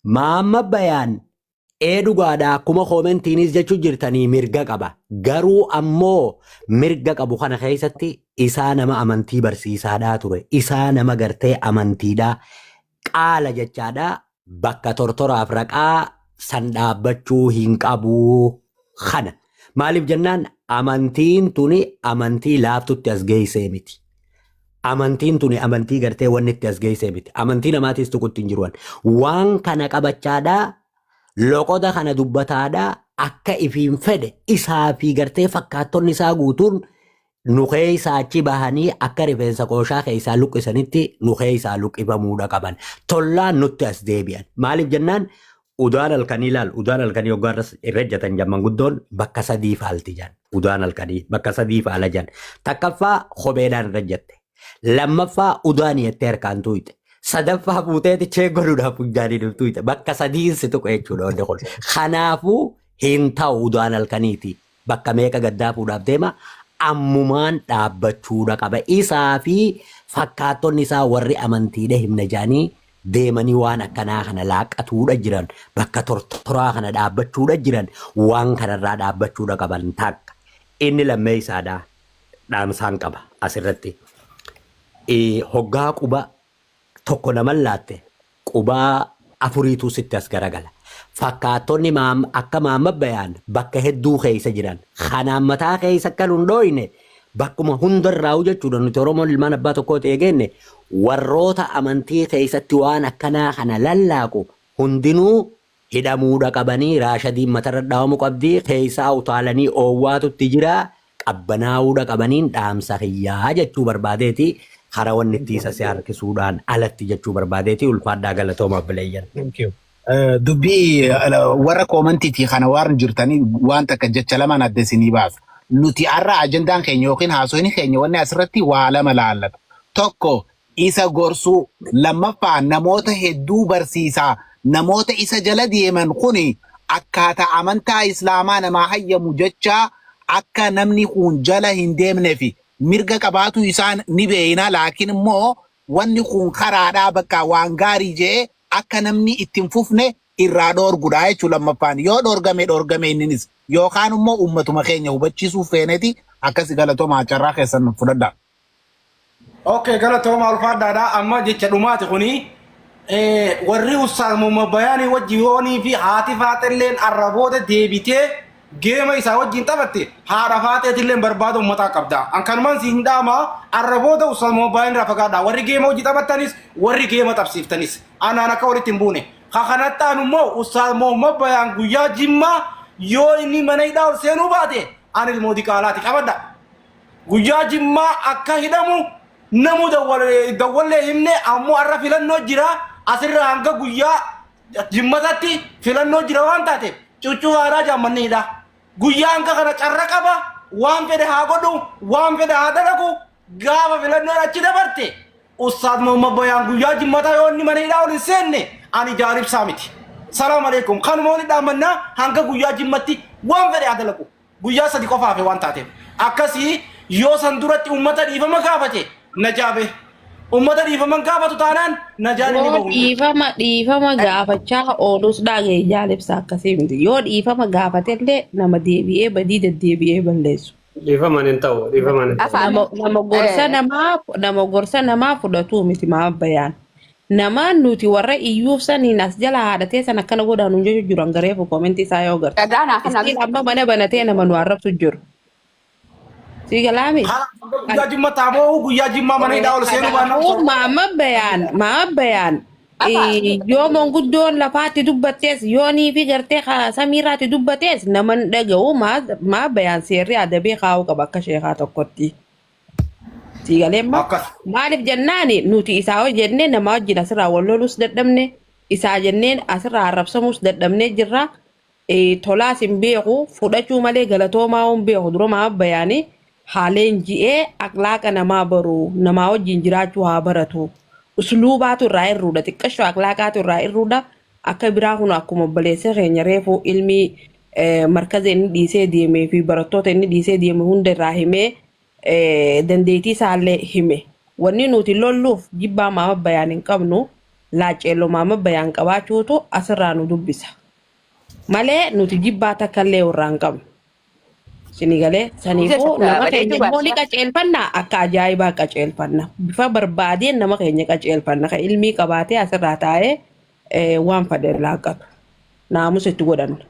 Maamma Bayaan ee dhugaadha, akkuma commentiinis jechuu jirtanii mirga qaba. Garuu ammoo mirga qabu kana keessatti isaa nama amantii barsiisaadhaa ture. Isaa nama gartee amantiidhaa qaala jechaadha, bakka tortoraaf raqaa san dhaabbachuu hin qabu kana. Maaliif jennaan, amantiin tuni amantii laaftutti as geessee miti. Amantiin tuni amantii gartee wanni itti as geessee miti. Amantii namaatiis tuqutti hin jiruan. Waan kana qabachaadhaa, loqoda kana dubbataadhaa, akka ifiin fedhe isaa fi gartee fakkaattonni isaa guutuun nu keessaa achi bahanii akka rifeensa qooshaa keessaa luqqisanitti nu keessaa luqqifamuudha qaban. Tollaan nutti as deebi'an. Maaliif jennaan, udaan halkanii laal, udaan halkanii hoggaa irra ejjatan jamman guddoon bakka sadii faalti jan. Udaan halkanii bakka sadii faala jan. Takkaffaa, kopheedhaan irra ejjatte. Lammaffaa, udaan jettee harkaan tuuyte. Sadaffaa, fuuteeti chee godhuudhaaf funjaaniin tuuyte. Bakka sadiin si tuqe jechuudha wanni kun. Kanaafuu hin ta'u, udaan halkaniiti. Bakka meeqa gaddaafuudhaaf deema, ammumaan dhaabbachuudha qaba. Isaa fi fakkaattonni isaa warri amantiidha himna jedhanii deemanii waan akkanaa kana laaqqatuudha jiran, bakka tortoraa kana dhaabbachuudha jiran, waan kanarraa dhaabbachuudha qaban takka. Inni lammeessaadha, dhaamsaan qaba asirratti. Hoggaa quba tokko naman laatte, qubaa afuriitu sitti as garagala. Fakkaattonni akka Maamma Bayaan bakka hedduu keessa jiran. Kanaan mataa keessa akka nun dhooyne bakkuma hundarraa'u jechuudha. Nuti Oromoon ilmaan abbaa tokkooti eegeenne, warroota amantii keessatti waan akkanaa kana lallaaqu hundinuu hidhamuudha qabanii, raashadiin matarra dhawamu qabdi, keessaa utaalanii oowwaatutti jira, qabbanaa'uudha qabaniin dhaamsa kiyyaa jechuu barbaadeeti, karaa wanni itti isa si harkisuudhaan alatti jechuu barbaadeeti. Ulfaadhaa, galatooma abbileeyyan. Thank you. Dubbii warra commentiitii kana waan jirtanii waan takka jecha lamaan adda isinii baasa. Nuti har'a ajandaan keenya yookiin haasofni keenya wanni asirratti waa lama laallata. Tokko, isa gorsuu; lammaffaa, namoota hedduu barsiisaa, namoota isa jala deeman kuni akkaataa amantaa islaamaa namaa hayyamu jecha akka namni kun jala hin deemnee fi mirga qabaatu isaan ni beeyna, laakiin immoo wanni kun karaadhaa bakka waan gaarii jee akka namni ittiin fufne irraa dhoorgudha jechuun, lammaffaan yoo dhoorgame dhoorgame inninis yookaan immoo uummatuma keenya hubachiisuuf feeneti akkas. Galatoomaa, carraa keessan fudhadha. Okay, galatooma, ulfaadhaadha. Amma jecha dhumaati kuni. Warri Ustaaz Muhammad Bayaanii wajji yoonii fi haati faaxelleen arraboota deebitee geema isaa wajjin taphatte, haadha faaxeetilleen barbaada uummataa qabda. An kanumaan si hin dhaama, arraboota Ustaaz Muhammad Bayaanii irraa fagaadha. Warri geema hojii taphattanis, warri geema tapsiiftanis anaan akka walitti hin buune. Ka kanatti aanu immoo, Ustaaz Muhammad Bayaan guyyaa Jimmaa yoo inni mana hidhaa ol seenuu baate, ani ilmoo diqaalaati qabadha. Guyyaa Jimmaa akka hidhamu namu dawwallee himne, ammoo har'a filannoo jira, asirra hanga guyyaa Jimmatatti filannoo jira waan taateef cuccufaadhaa jaammanni hidha. Guyyaa hanga kana carra qaba, waan fedhe haa godhu, waan fedhe haa dalagu. Gaafa filannoon achi dabarte, Ustaaz Muhammad Bayaan guyyaa Jimmataa yoo inni mana hidhaa ol hin seenne, ani jaalibsaa miti. Salaam alaikum. Kanuma walitti dhaammannaa, hanga guyyaa Jimmatti waan fedhe haa dalagu. Guyyaa 3 qofa hafe waan taateef. Akkasii yoo san duratti uummata dhiifama gaafate najaa bahe. Uummata dhiifama hin gaafatu taanaan najaan inni Yoo bahu hin jiru. dhiifama gaafachaa oolus dhagaye, jaalibsa, akkasii miti. Yoo dhiifama gaafatellee nama deebi'ee badii deddeebi'ee balleessu. Dhiifamaan hin ta'u. Dhiifamaan hin ta'u. Afaan Nama gorsa namaa, nama gorsa namaa fudhatuu miti Maama Bayaan. Nama nuti warra iyyuuf saniin as jala haadhatee san akkana godhaa nuun jechuu jiru hangareefu commentii isaa yoo garte. Gadaanaa kana Istiin amma mana banatee nama nu arrabsu jiru. Sii galaami? Haala guyyaa Jimma taamoo guyyaa Jimmaa mana hidhaa ol seenuu baannaan Kanaafuu Maama Bayaan Afaan yoo manguddoon lafaatti dubbattees, yoo nii fi gartee samiirraatti dubbatees nama hin dhaga'u. Maama Bayaan seerri adabee kaa'uu qaba akka sheekaa tokkotti. Sii galeemma? Akkas. Maaliif jennaani, nuti isaa hojjennee nama wajjin asirraa wal lolus dadhabne, isaa jenneen asirraa arrabsamus dadhabnee jirra. Tolaas hin beeku, fudhachuu malee galatoomaa hin beeku. Dura Maama Bayaanii haa leenji'ee aqlaaqa namaa baru, namaa wajjin jiraachuu haa baratu. Usluubaatu irraa irruudha, xiqqashoo aqlaaqaatu irraa irruudha. Akka biraa kun akkuma obboleessa keenya reefu ilmi markaza inni dhiisee deemee fi barattoota inni dhiisee deeme hunda irraa himee, dandeettii isaallee hime. Wanni nuti lolluuf jibbaa Maama Bayaan hin qabnu. Laacceelloo Maamma Bayaan qabaachuutu asirraa nu dubbisa. Malee nuti jibbaa takka illee irraa hin qabnu. Isinii galee saniifuu nama keenya immoo ni qaceelfanna akka ajaa'ibaa qaceelfanna. Bifa barbaadeen nama keenya qaceelfanna. Kan ilmii qabaatee asirraa taa'ee waan fedhe laaqqatu. Naamusa itti godhanna.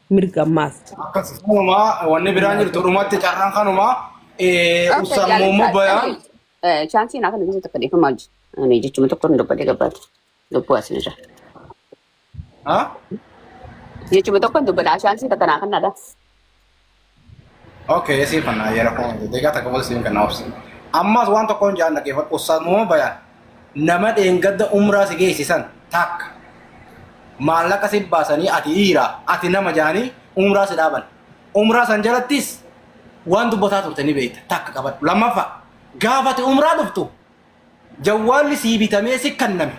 Mirga ammaas. Akkas kanuma wanni biraan jirtu dhumatti carraan kanuma Okay, ustaz jaalladha. Muhammad Bayaan Chaansii naa kana keessa takka dhiifamaa hojii. Ani jechuma tokko hin dubbadhe gabbaati. Lubbuu asin irra. Ha? Jechuma tokko hin dubbadha. Chaansii takka naa kennaadha. Okay, siif kanna yeroo koo deegaa takka booda siif kanna obsi. Ammas waan tokkoon jaan dhaggeeffadhu ustaz Muhammad Bayaan nama dheengadda umraa si geessisan takka maallaqa si baasanii ati dhiira ati nama jaanii umraa si dhaaban. Umraa san jalattis waan dubbataa turte ni beekta takka qabadhu. Lammaffaa gaafa ati umraa dhuftu jawwaalli sii bitamee si kanname.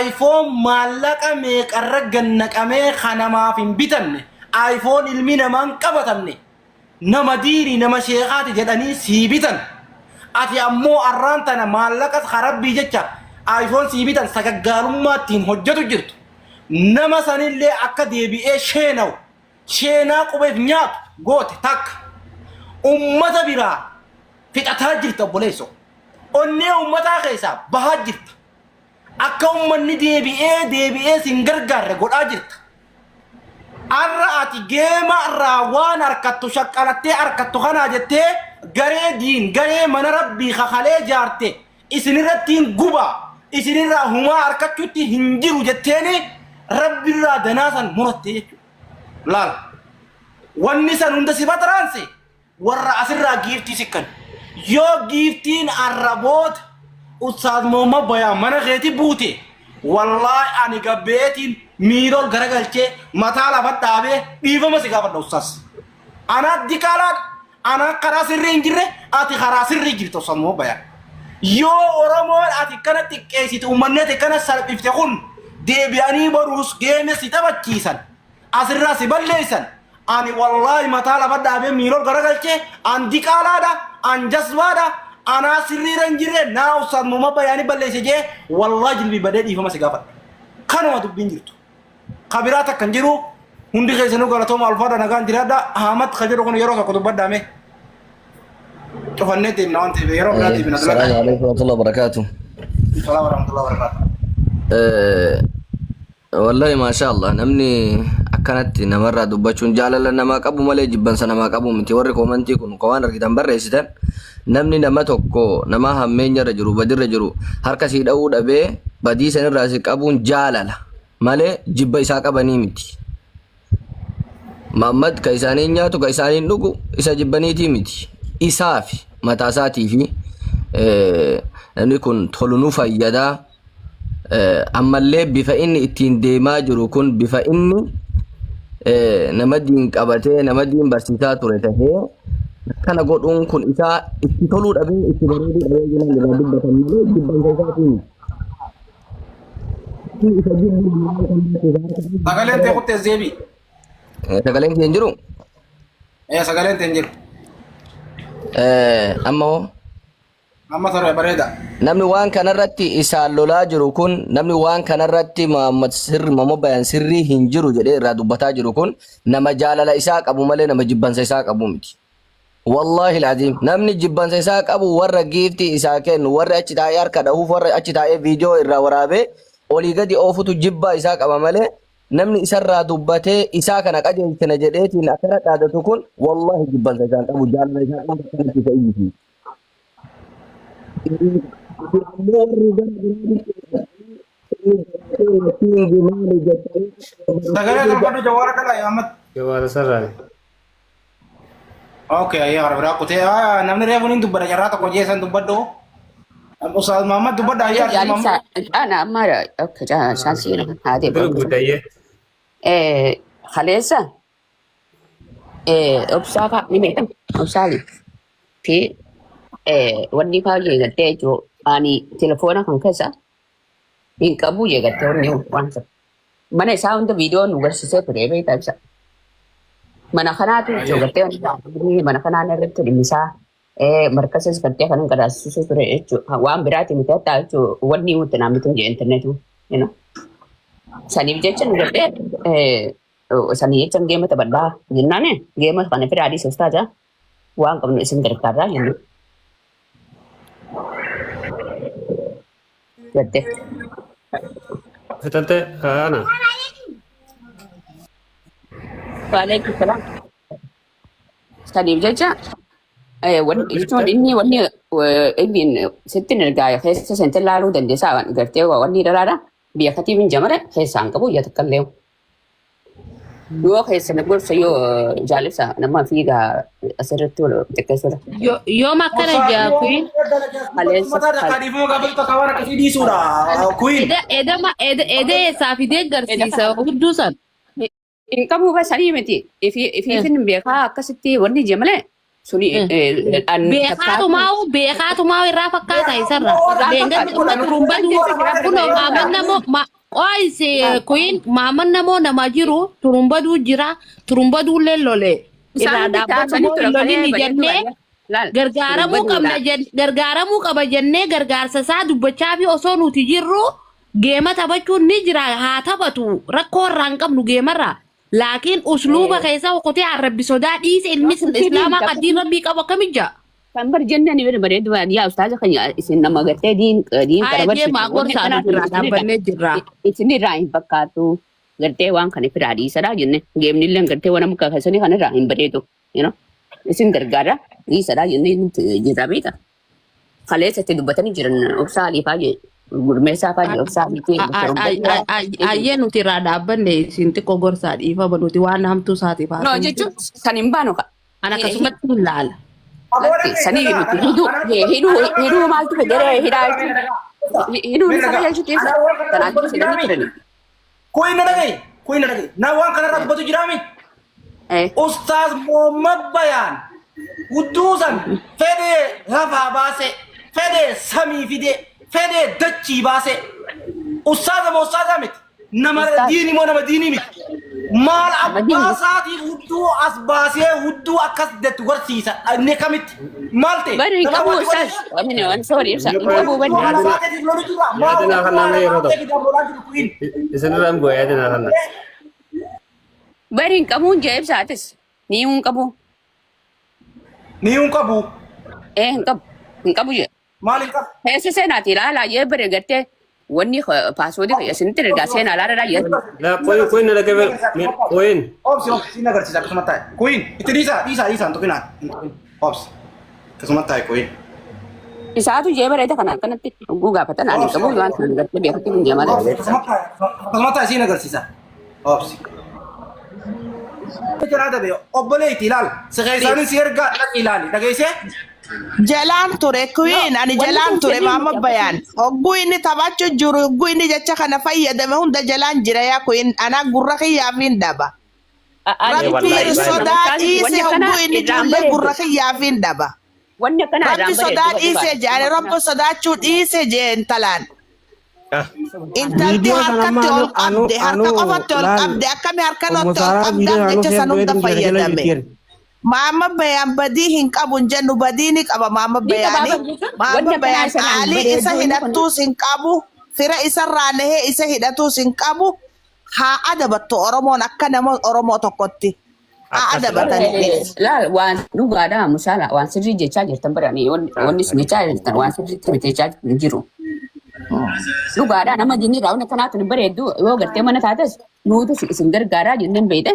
iPhone maallaqa meeqarra gannaqamee kan namaaf hin bitamne iPhone ilmi namaan qabatamne nama diinii nama sheekaati jedhanii sii bitan. Ati ammoo arraan tana maallaqa harabbii jecha iPhone sii bitan sagaggaalummaa ittiin hojjetu jirtu. Nama sanillee akka deebi'ee sheena'u sheenaa qubeef nyaatu goote takka. Ummata biraa fixataa jirta obboleessoo. Onnee ummataa keessaa bahaa jirta. Akka ummanni deebi'ee deebi'ee sin gargaarre godhaa jirta. Arra ati geema irraa waan harkattu shaqqalattee harkattu kanaa jettee garee diin garee mana rabbii kakalee jaarte isinirratti hin gubaa isinirraa humaa harkachuutti hin jiru jetteeni rabbirraa danaa san muratte jechuudha. Laal wanni san hunda si baxraanse warra asirraa giiftii sikkan. Yoo giiftiin arraboota ustaaz Muhammad Bayaan mana keeti buute wallaahi ani gabbeetiin miirol garagalchee mataa lafa dhaabee dhiifama si gaafadha ustaaz. Anaa diqaalaadha. Anaa karaa sirrii hin jirre ati karaa sirrii jirta ustaaz Muhammad Bayaan. Yoo Oromoon ati kana xiqqeessite uummanni ati kana salphifte kun deebi'anii boruus geeme si taphachiisan asirraa si balleessan ani wallaahi mataa lafa dhaabee miirol garagalchee an diqaalaadha an jasbaadha anaa sirriirra hin jirre naa ustaaz Muhammad Bayaanii balleesse jee wallaahi jilbii badee dhiifama si gaafadha. Kanuma dubbiin jirtu. Kabiraa takka hin jiru hundi keessanuu galatooma alfaadha nagaan jiraadha Ahmad ka jedhu kun yeroo tokko dubbadhaame cufannee deemna waan ta'eef yeroo biraa deemna. السلام عليكم ورحمة الله وبركاته. Salaam warahmatullahi wabarakatuh. Wallahi maasha Allah namni akkanatti namarraa dubbachuun jaalala namaa qabu malee jibbansa namaa qabu miti warri koomantii kun ka waan argitan barreessitan namni nama tokko nama hammeenyarra jiru badirra jiru harka sii dha'uu dhabee badii sanirraa si qabuun jaalala malee jibba isaa qabanii miti. Muhammad ka isaaniin nyaatu ka isaaniin dhugu isa jibbaniitii miti. Isaafi mataa isaatii fi namni kun tolu nu fayyadaa. Ammallee bifa inni ittiin deemaa jiru kun bifa inni nama diin qabatee nama diin barsiisaa ture tahee akkana godhuun kun isaa itti toluu dhabee itti bareeduu dhabee jiran irraa dubbatan malee jibbansa isaatiin miti. Inni isa jibbu maal kan beeku Sagaleen ta'e kuttee zeebii. Sagaleen kee hin jiru? Sagaleen ta'e hin jiru. Amma hoo? Amma tole bareeda. Namni waan kanarratti isaan lolaa jiru kun namni waan kanarratti Muhammad sirri Muhammad Bayaan sirrii hin jiru jedhee irraa dubbataa jiru kun nama jaalala isaa qabu malee nama jibbansa isaa qabu miti. Wallaahi alazim namni jibbansa isaa qabu warra giiftii isaa kennu warri achi taa'ee harka dhahuuf warra achi taa'ee viidiyoo irraa waraabee olii gadi oofutu jibbaa isaa qaba malee namni isarraa dubbatee isaa kana qajeelchina jedheetiin akkana dhaadatu kun wallaahi jibbansa isaan qabu jaalala isaa qabu akkanatti isa iyyisiisa. Ammoo warri gara biraatiin maali jettanii Sagalee dubbadhu jawaara kana Ahmad. Jawaara sarara. Okay, ayyee gara biraa kutee namni reefu ni dubbadha carraa tokko jeesan dubbadhu. Ustaaz Muhammad dubbadha ayyee Arsi Muhammad. Ana amma akka chaansii haa Dura deebi'u. guutayyee. Kaleessa obsaa fa'a ni beekama. Obsaali fi wanni fa'aa jeegattee jechuudha. Ani telefoona kan keessa hin qabu jeegattee wanni waan sana. Mana isaa hunda viidiyoo nu garsiisee ture beektaa ibsa. Mana kanaatu jeegattee wanni mana kanaan irratti dhimmisaa Markasas gartee kanan qaraasisuu ture jechuudha. Waan biraati miti hatta jechuudha. Wanni nuti naa miti hin internetu. Saniif jecha nu gartee sanii jecha geema taphadhaa jennaan geema kana fira adii ustaaza waan qabnu isin gargaarraa jennu. Gartee. Fixatte ana. Waalaikum salaam. Saniif jecha wanni jechuun inni wanni inni sitti ergaa keessa seente laaluu dandeessaa waan gartee wanni daraadha. Biyya katii min jamare keessaan qabu yaa takka illee. Yoo keessa na gorsa yoo jaalisa nama fiigaa asirratti wal xiqqeessuudha. Yoom akkana jaakuin Kaleessa Dhiifama gaafatu takka waan akkasii dhiisuudha. Kuyin. eda eessaa fidee garsiisa hudduu san. Hin qabu sanii miti. Ifiifin beekaa akkasitti wanni ije malee suni Beekaatumaa'u beekaatumaa'u irraa fakkaata isarra. Deengatti dhuma turumbadu kunoo maaman namoo qo'aayise kuyin maaman namoo nama jiru turumbaduu jira turumbaduullee lole. Irraa dhaabbatu lolini jennee gargaaramuu qabna gargaaramuu qaba jennee gargaarsa isaa dubbachaa fi osoo nuti jirru geema taphachuun ni jira haa taphatu rakkoo irraa hin qabnu geemarraa. Laakiin usluuba keessa kutee arrabbi sodaa dhiise ilmi islaamaa qaddiin rabbii qabu akkamijja. Kan bar jennaan ni bareedu yaa ustaaza kan isin nama gartee diin diin Haa deemaa gorsaa nuti irraa dhaabbannee jirra. Isin irraa hin fakkaatu gartee waan kana firaa dhiisadha jenne geemni illee gartee waan akka keessanii kan irraa hin bareedu. Isin gargaara dhiisadha jenne jirra beeka. Kaleessatti dubbatanii jiran obsaa aliifaa jee gurmeessaa faa jee obsaa aliifee. Ayyee nuti irraa dhaabbanne isin xiqqoo gorsaa dhiifama nuti waan hamtuu isaatiif No jechuun san hin baanu ka. An akkasumatti hin laala. Sanii miti hidhuu hidhuu hidhuu maaltu fedheree hidhaa jechuun hidhuun isa fayyadu keessa kanaaf fedhanii turani. Kuyin na dhagaye. Kuyin na dhagaye. Na waan kanarraa dubbatu jiraami. Ustaaz Muhammad Bayaan hudduu san fedhee lafaa baase fedhee samii fide fedhee dachii baase ustaaza moo ustaaza miti nama Ustaaz. Diini moo nama diinii miti maal Nama diinii. Abbaa isaatii hudduu as baasee hudduu akkas jettu barsiisa inni kamitti maal ta'e Bari hin nama qabu waan ustaaz. Amini waan sorry ibsa hin qabu bari. haala isaatiin lolu jira maal Yaadina hudduu kana haala yeroo isaatiin lolaa jiru kuin Isinirraan bu'aa yaadina kana. Bari hin qabu hin jee ibsa atis. Ni hin qabu. Ni hin qabu. Ee hin qabu. Hin qabu jee. Maal hin qabu? Keessa seenaati ilaalaa jee bari gartee wanni paaswoodii isinitti ergaa seenaa ilaalaa jee. La qoyin qoyin na dhagabe qoyin. Obsi obsi sin agarsiisa akkasuma taa'e. Kuin itti dhiisaa dhiisaa dhiisaa hin tuqinaa hin tuqin. Obsi akkasuma taa'e kuin. Isaatu jee bareeda kana akkanatti dhuguu gaafatan ani qabu waan sana gartee beekutti hin jee malee. Obsi akkasuma taa'e akkasuma taa'e sin agarsiisa. Obsi. Jalaa dabe obboleetti ilaal si keessaanin si ergaa dhaqi ilaali dhageessee. Jalaan ture queen ani Wanni jalaan kun ture fedhii maama miti bayaan hogguu inni taphachuu jiru hogguu inni jecha kana fayyadame hunda jalaan jira yaa queen anaa gurra kiyyaaf hin dhaba. Ani Rabbi wallahi sodaa wanni dhiise akkana hogguu inni irraan ijoollee gurra bareedu. kiyyaaf hin dhaba. Wanni akkana Rabbi irraan sodaa bareedu dhiise jedhani rabbi sodaachuu dhiise jee intalaan. Intalti Viidiyoo sana amma harkatti anu ol anu qabde harka anu qofatti ol laal qabde akkami harka Ummu nutti ol Saaraa qabdaaf viidiyoo anu jecha share san hunda godheetiin jira jala fayyadame. jirti. Maama bayaan badii hin qabu hin jennu badii ni qaba maama Ni qabaa bayaanii. bar jechuun wanni Maama akkanaa bayaan isa irraan qaalii isa bareedu inni kun hidhattuus hin qabu fira isarraa nahee isa hidhatuus hin qabu haa adabattu Oromoon akka nama Oromoo tokkotti haa Akkas adabatanii dhiisi. Laal waan dhugaadha musaala waan sirrii jechaa jirtan barani wanni isin jechaa jirtan waan sirriitti miti jechaa hin jiru. Dhugaadha nama jinni raawwan akkanaatu hin bareeddu yoo gartee mana taates nuutu isin gargaaraa jenneen beeyte.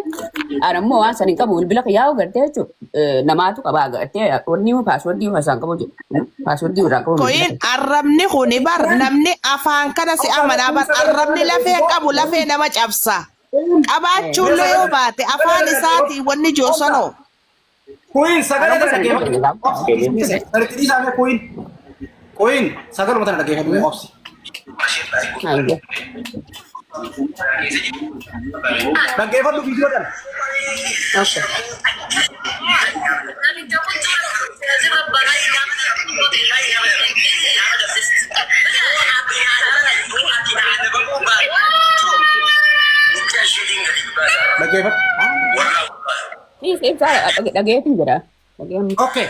Ani ammoo waan san hin qabu bilbila kiyyaa yoo gartee jechuudha namaatu qabaa gartee wanni paaswordii isaan qabu jedhu paaswordii irraa qabu bilbila Koyin arrabni kuni bar namni afaan kana si amanaa bar arrabni lafee qabu lafee nama cabsa. Qabaachuullee yoo baate afaan isaatii wanni joosanoo. Kuin sagalee Arraba tana san hin dhaggeeffadhu. qabu. Sirriitti dhiisaa mee kuin. Kuin sagaluma tana dhaggeeffadhu mee obsi. Dhaggeeffadhu viidiyoo kana. Okay. Dhaggeeffadhu. Ibsaa dhageetiin jira. Okay.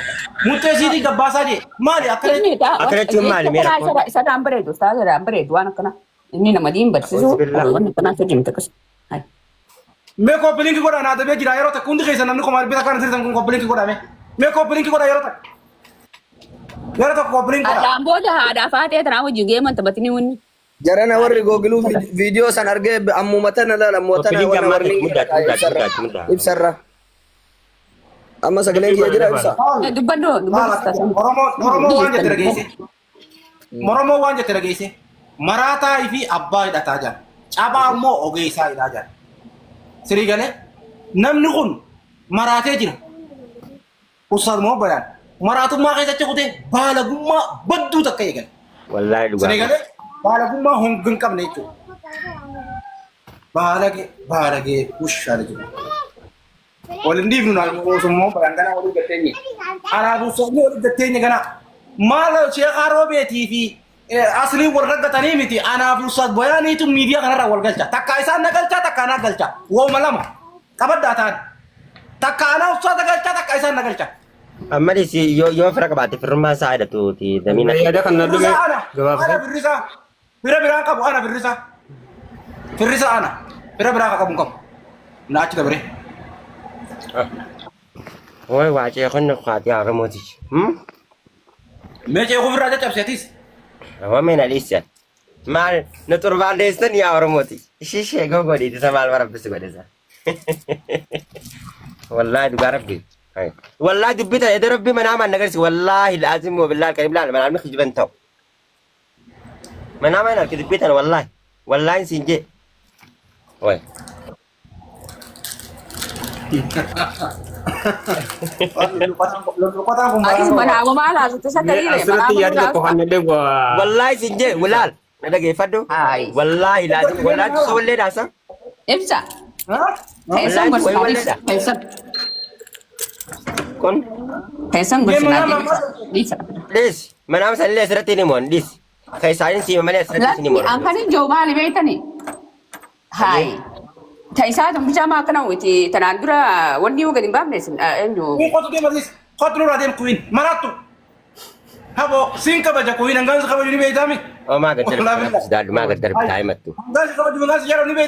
Muttee isiitii gabbaasaa jee. Maali akkana Akkana jechuun maali mee rakkoon? Isarraan bareedu, ustaazarraan bareedu waan akkana. Inni nama diin barsiisu Auzubillah. waan akkanaa sirrii miti akkas. Mee copy link godhaa naa dabee jira yeroo takka hundi keessa namni komaa bita kana sirriisan kun copy link godhame. Mee copy link godhaa yeroo takka. Yeroo tokko copy link godhaa. Haadhaan booda haadhaa faatee tanaa wajjin geeman taphatini wanni. Jarana warri googiluu viidiyoo san argee ammuma tana laala ammuma tana Copy link wanna ammaa warni muddaati muddaati ibsarra muddaati muddaati. ibsarra. Amma sagaleen kiyya jira ibsa. Dubbadhu dubbadhu ustaaz. Oromoo Oromoo waan jette dhageesse. Oromoo waan jette dhageesse. Maraataa fi abbaa hidhataa jira. Cabaa immoo ogeessaa hidhaa jira. Sirii galee namni kun maraatee jira. Ustaaz moo bayaan maraatummaa keessatti kutee baalagummaa badduu takka eegale. Wallaahi dhugaa. Sirii galee baalagummaa honga hin qabne jechuudha. Baalagee baalagee ushaale jiru. Wal hin dhiifnu naan osummoo bayaan ganaa walii gatteenye. Anaaf ustaazni walii gatteenye ganaa. Maal sheekaa roobeetii fi aslii wal raggatanii miti anaaf ustaaz bayaaniitu miidiyaa kanarraa wal galcha. Takka isaan na galcha takka anaa galcha. Wooma lama qabaddaa ta'an. Takka anaa ustaaza galcha takka isaan na galcha. Amma dhisi yoo yoo fira qabaate firummaa isaa hidhatuuti damiina. Yaada kan na dhume Firrisaa ana. Ana gabaabsee. firrisaa. Fira biraan qabu ana firrisaa. Firrisaa ana. Fira biraa qabu hin qabu. Na achi dabre. Way waacee kun kwaatii Oromooti. Mee ceekuu firraa caccabseetis. Wameen aliisa. Maal nu xurbaalleessan yaa Oromooti. Ishee ishee gogodhiiti isa maal barabbisi godhe isa. Wallaahi dhugaa rabbi. Wallaahi dubbii ta'e edda rabbi manaa maan nagarsi wallaahi laazim wa billahi karim laal manaa kijiban ta'u. Manaa maan arki dubbii tana wallaahi. Wallaahi siin jee. Way. Lolloqotaan kun Atis maraa manaa maal haasofte isa Mee ta'ee asirratti manaa yaadni maal tokko haasofta. kan illee waa. Wallaahi siin jee walaal. Na dhageeffadhu. Hayi. Wallaahi laazim wallaahi tusa wallee dhaasa. Ibsa. Teessan Wallaahi gorsinaa wallee ibsa. dha. Teessan. Kun Teessan gorsinaa ibsa. Ibsa. dhiis. Manaa sanillee asirratti ni mo'an dhiis. Keessaanin siima malee asirratti ni Lakki mo'an. an kan hin jiru maali beektani? Hayi. Taayisaa tumbicha maa akkana witi tanaan dura wanni yoo gadi hin baafne isin eenyu. Kun qotu deematis. Qotu nurraa deem kuwiin. Maraattu. Haboo siin kabaja kuwiin hangaan si kabaju ni beektaami. Omaa gad darbe, maa gad darbe taa'ee mattu. Hangaan si kabaju hangaan si jaalatu ni beektaami.